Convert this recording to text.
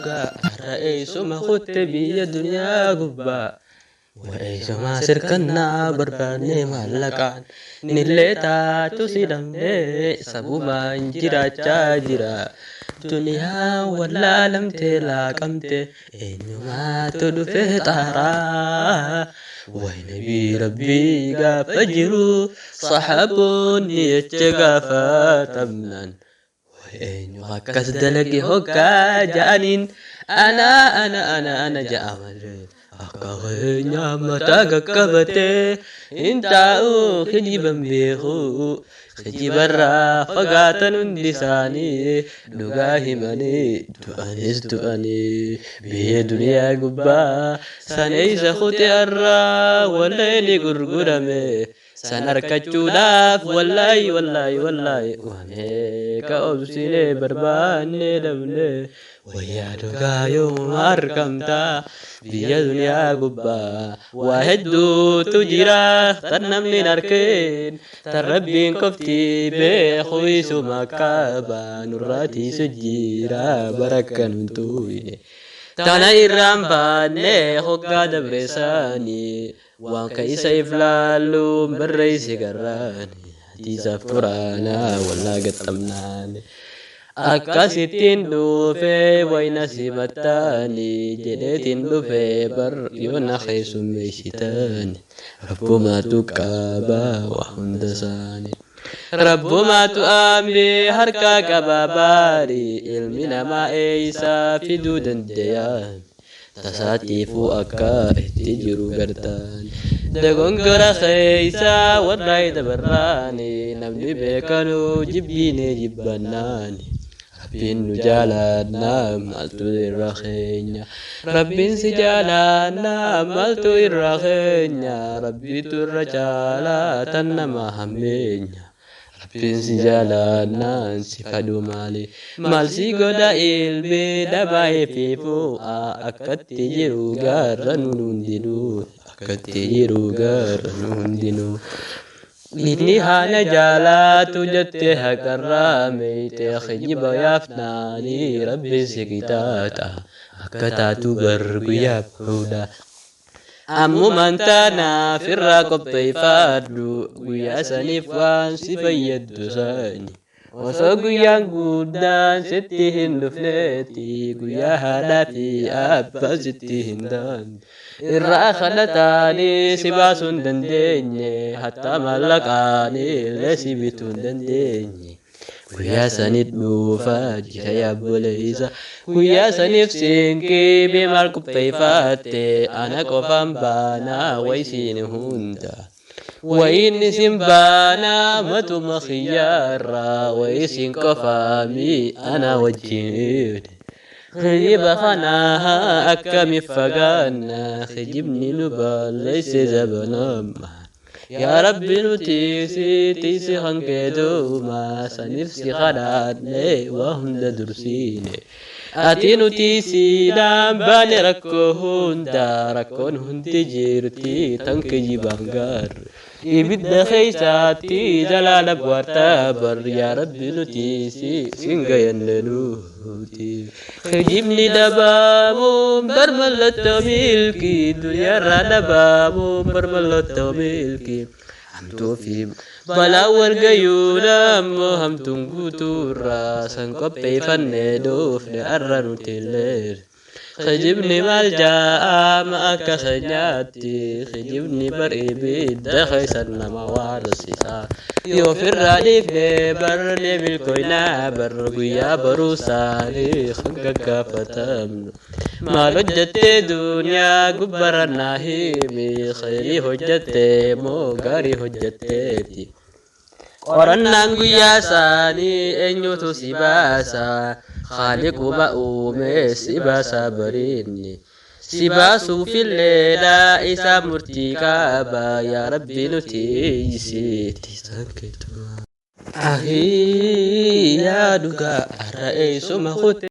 Dhugaa har'a eessuma kutte biyya duniyaa gubbaa. Eessumaa sirkannaa barbaannee maallaqaan nillee taatu si dhabnee sabumaan jiraachaa jira. Duniyaa wallaalamtee laaqamte eenyumaatu dhufee xaaraa. Way nabii rabbii gaafa jiru sahaboonni jecha gaafatamnaan. Eenyu akkas dalage hoggaa ja'aniin ana ana ana ana ja'a malee akka keenyaa mataa qaqqabatee hin taa'u kijiban beeku kijibarraa fagaatan hundi isaanii dhugaa himanii du'anis du'anii biyya duniyaa gubbaa saneessa kute irraa wallee gurgurame. San argachuudhaaf wallaahi wallaahi wallaahi wameeqa obsinee barbaannee dhabne wayyaa dhugaa yoomuma argamta biyya duniyaa gubbaa waa hedduutu jira tan namni hin argin tan rabbiin qofti beeku isuma qaba nurraa tiisu jira barakka nun tuuyne tana irraan baanne hoggaa dabreessaanii waan ka isa iflaalluun barreeyse garraani hadiisaaf quraanaa wallaa gaxxamnaani akkasittiin dhufee wayna simattaani jedheetiin dhufee bar yoona keessummeessitaani rabbumaatu qabaa waa hunda isaani rabbumaatu aambii harkaa qabaa baarii ilmi namaa eeysaa fiduu danda'an tasaatiifuu akka itti jiru gartaan dogongora keeysaa warra dabarraani namni beekanuu jibbiine jibbannaani rabbiin nu jaalannaa maaltu irra keenya rabbiin si jaalannaa maaltu irra keenya rabbiitu irra caalaa tan nama hammeenya Rabbiin si jaalannaan si fadhu maali maal si godha ilmi dhabaa fi fu'a akkatti jiru gaarra nu hundinuu akkatti jiru gaarra nu hundinuu. Inni haala jaalaatu jette haqarraa meeyte kijiba yaafnaanii rabbiin si qixaaxa akka taatu bar guyyaa fuudha. Ammumaan taanaaf irraa qopheeffadhu guyyaa saniif waan si fayyaddu sani. Osoo guyyaan guddaan sitti hin dhufneetti guyyaa haadhaa fi abbaa sitti hin taane. Irraa kadhataanii si baasuu hin dandeenye hattaa maallaqaanii illee si bituu hin dandeenye. Guyyaa sanit dhuufaa jira yaabboleessa. Guyyaa saniif siinqii mee maal qopheeffatte ana qofaan baanaa wayisiin hunda. Wayin isin baanaa matuma xiyyaarraa wayisiin qofaami ana wajjin. Kijiba kanaa akkamiif fagaanna kijibni nu balleesse zabanamma. Yaa Rabbi nuti si tiisi hankeetuma saniif si kadhaanne waa hunda dursiine. Ati nuti siidhaan baane rakkoo hunda rakkoon hundi jirti tan kijibaan gaarre. Ibidda keessaatti jalaala waartaa bar yaa Rabbi nuti si sin gayanne nuti. Kijibni dabaamuun bar mallattoo milkii duniyaarraa dhabaamuun bar mallattoo milkii. Hamtuu fi balaa wal gayuun ammoo hamtuun guutuurraa san qopheeffannee dhufne har'a nuti illee. Kijibni maal ja'a akka keenyaatti kijibni bar ibidda keessa nama waarsiisa. Yoo ofirraa dhiifne barne milkooynaa bar guyyaa baruu isaanii kan gaggaafatamnu. Maal hojjattee duniyaa gubbarra naa himi khayrii hojjattee moo gaarii hojjatteeti. Qorannaan guyyaa isaanii eenyutu si baasa Khaaliquma uume si baasa bariinni. Si baasuufilleedha isaa murtii qaba yaa Rabbi nuti sitti sankeetuma. Ahii yaa dhugaa har'a eessuma kutte.